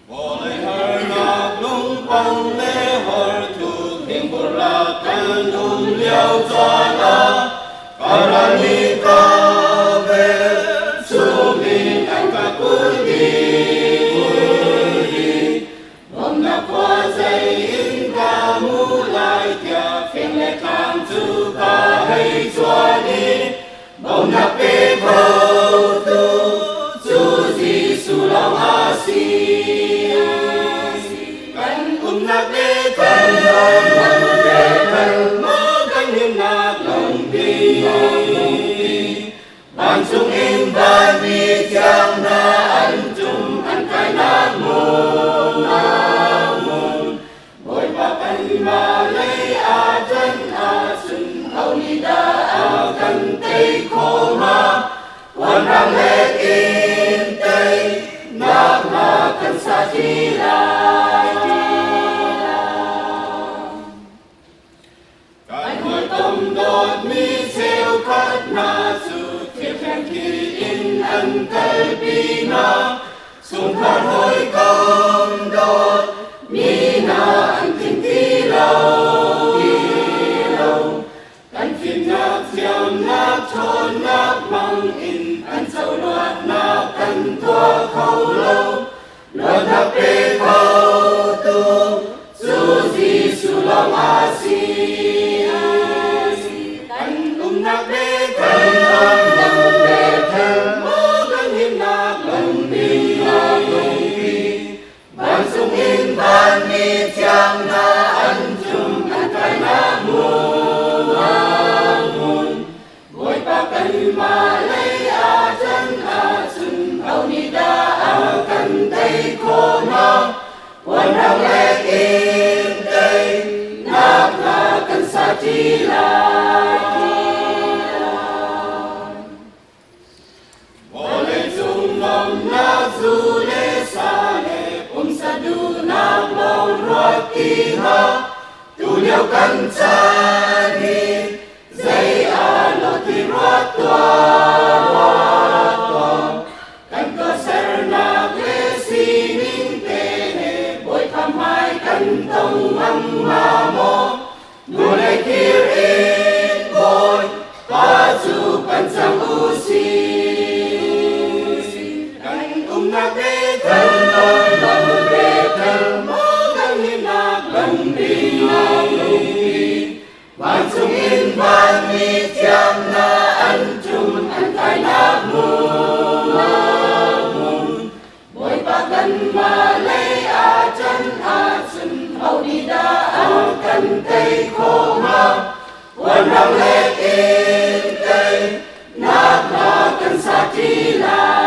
Vawlei harnak lungpang le horthuk hingpur lak kan um lio caan ah ka nih ka vel chungin an ka kulh dih. Bawmnak khua zei in ka mu lai tiah fing le tlang cu ka hei cuan i bawmnak pe khotu cu Jesuh lawng a si. Kan umnak Bethel, Bethel, maw kan himnak lungpi. Vancung in vanmi thiang hna an cung an kainak hmun, hmun. Bawipa kanmah lei ah ṭan ahcun ho nih dah a kan tei khawh hnga? Puanrang le in tei nak hna kan sa ṭi lai. Kan hawikom dawtmi cheukhat hna cu thilthleng khi in an kalpi hna. Chungkhar hawikom dawt mi hna an tling ti lo. Ti lo. Kan fimnak thiamnak ṭhawnnak hmang in an co luatnak kan tuah kho lo. Luatnak pe khotu cu Jesuh lawng a si. Kan umnak Bethel, umnak Bethel, maw kan himnak lungpi, lungpi. Vancung in vanmi thiang hna an cung an kainak hmun, hmun. Bawipa kanmah lei ah ṭan ahcun ho nih dah a kan tei khawh hnga? Puanrang le in tei nak hla kan sa ṭi lai. Vawleicung lawmhnak zu le sa le pumsa duhnak lawng ruat ti hlah. Tulio kan chan hi Zei ah law ti ruat tuah, ruat tuah. Kan tuahsernak le sining te he Bawipa hmai kan tong ngam hnga maw? Hnulei thir in Bawipa cu pan cang u sih. Kan umnak Bethel, kan Bethel, maw kan himnak lungpi, lungpi. Vancung in vanmi thiang hna an cung an kainak hmun. Bawipa kanmah lei ah ṭan ahcun ho nih dah a kan tei khawh hnga? Puanrang le in tei nak hla kan sa ṭi lai.